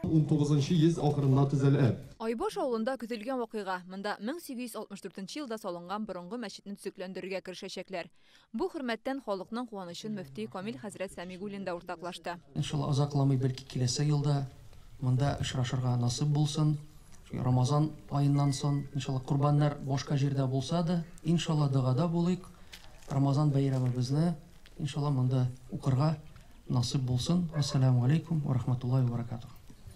XIX йөз ахырында төзелә. Айбаш авылында көтелгән вакыйга. Монда 1864 елда салынган борынгы мәчетне төзекләндерергә керешәчәкләр. Бу хөрмәттән халыкның куанычын мөфти Камил хәзрәт Сәмигуллин да уртаклашты. Иншалла, озакламый, бәлки киләсе елда монда очрашырга насыйп булсын. Рамазан аеннан соң, иншалла, корбаннар башка җирдә булса да, иншалла, догада булыйк. Рамазан бәйрәмебезне, иншалла, монда укырга насыйп булсын. Вассаламу алейкум ва рахматуллахи ва баракатух.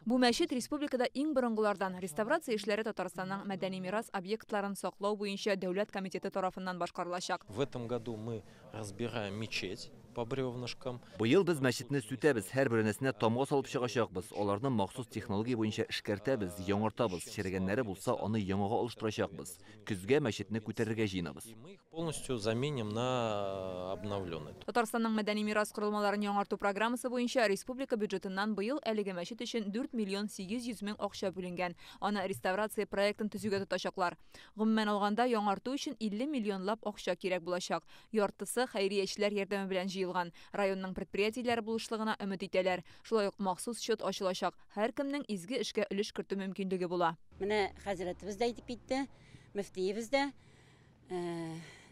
Бу мәчет республикада иң борынгылардан. Реставрация эшләре Татарстанның мәдәни мирас объектларын саклау буенча дәүләт комитеты тарафыннан башкарылачак. В этом году мы разбираем мечеть по бревнышкам. Быел без мәчетне сүтәбез, һәр бүрәнәсенә тамга салып чыгачакбыз. Аларны махсус технология буенча эшкәртәбез, яңартабыз. Черегәннәре булса, аны яңага алыштырачакбыз. Көзгә мәчетне күтәрергә җыенабыз. И мы их полностью заменим на обновленный. Татарстанның мәдәни мирас корылмаларын яңарту программасы буенча республика бюджетыннан быел әлеге мәчет өчен 4 миллион 800 мең акча бүленгән. Аны реставрация проектын төзүгә тотачаклар. Гомумән алганда, яңарту өчен 50 миллионлап акча кирәк булачак. Яртысы хәйриячеләр ярдәме белән җыелган. Районның предприятиеләре булышлыгына өмет итәләр. Шулай ук махсус счет ачылачак. Һәркемнең изге эшкә өлеш кертү мөмкинлеге була. Менә хәзрәтебез дә әйтеп китте, мөфтиебез дә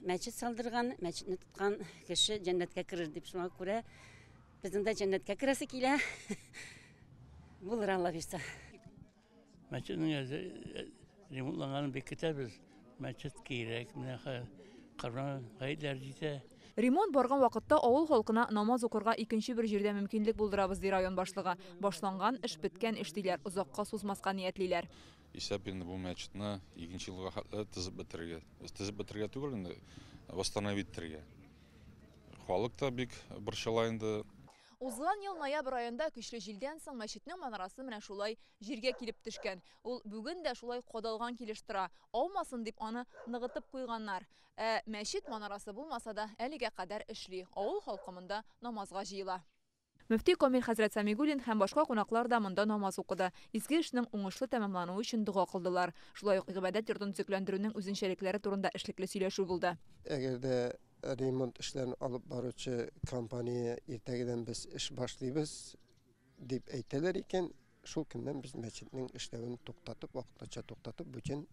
мәчет салдырган, мәчетне тоткан кеше җәннәткә керер дип. Шуңа күрә безнең дә җәннәткә керәсе килә. Булыр, Алла бирсә. Мәчетнең ремонтланганын бик көтәбез. Мәчет кирәк, менә хәзер Корбан гаетләр җитә. Ремонт барган вакытта авыл халкына намаз укырга икенче бер җирдә мөмкинлек булдырабыз, ди район башлыгы. Башланган эш беткән эш диләр, озакка сузмаска ниятлиләр. Исәп инде бу мәчетне икенче елга хәтле төзеп бетерергә. Төзеп бетерергә түгел инде, восстановить итәргә. Халык та бик борчыла инде. Узган ел ноябрь аенда көчле җилдән соң мәчетнең манарасы менә шулай җиргә килеп төшкән. Ул бүген дә шулай кадалган килеш тора. Аумасын дип аны ныгытып куйганнар. Ә мәчет манарасы булмаса да әлегә кадәр эшли. Авыл халкы монда намазга җыела. Мөфти Камил хәзрәт Сәмигуллин һәм башка кунаклар да монда намаз укыды. Изге эшнең уңышлы тәмамлануы өчен дога кылдылар. Шулай ук гыйбадәт йортын төзекләндерүнең үзенчәлекләре турында эшлекле сөйләшү булды. Әгәр дә ремонт эшләрен алып баручы компания иртәгедән без эш башлыйбыз дип әйтәләр икән, шул көннән без мәчетнең эшләвен туктатып, вакытлыча туктатып, бүтән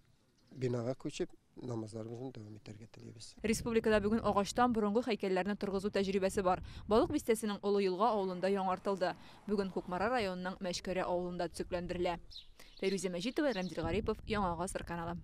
бинага күчеп, намазларыбызны дәвам итәргә телибез. Республикада бүген агачтан борынгы һәйкәлләрне торгызу тәҗрибәсе бар. Балык бистәсенең Олы Елга авылында яңартылды. Бүген Кукмара районының Мәчкәрә авылында төзекләндерелә. Фәйрүзә Мәҗитова, Рәмзил Гарипов, Яңа Гасыр каналы.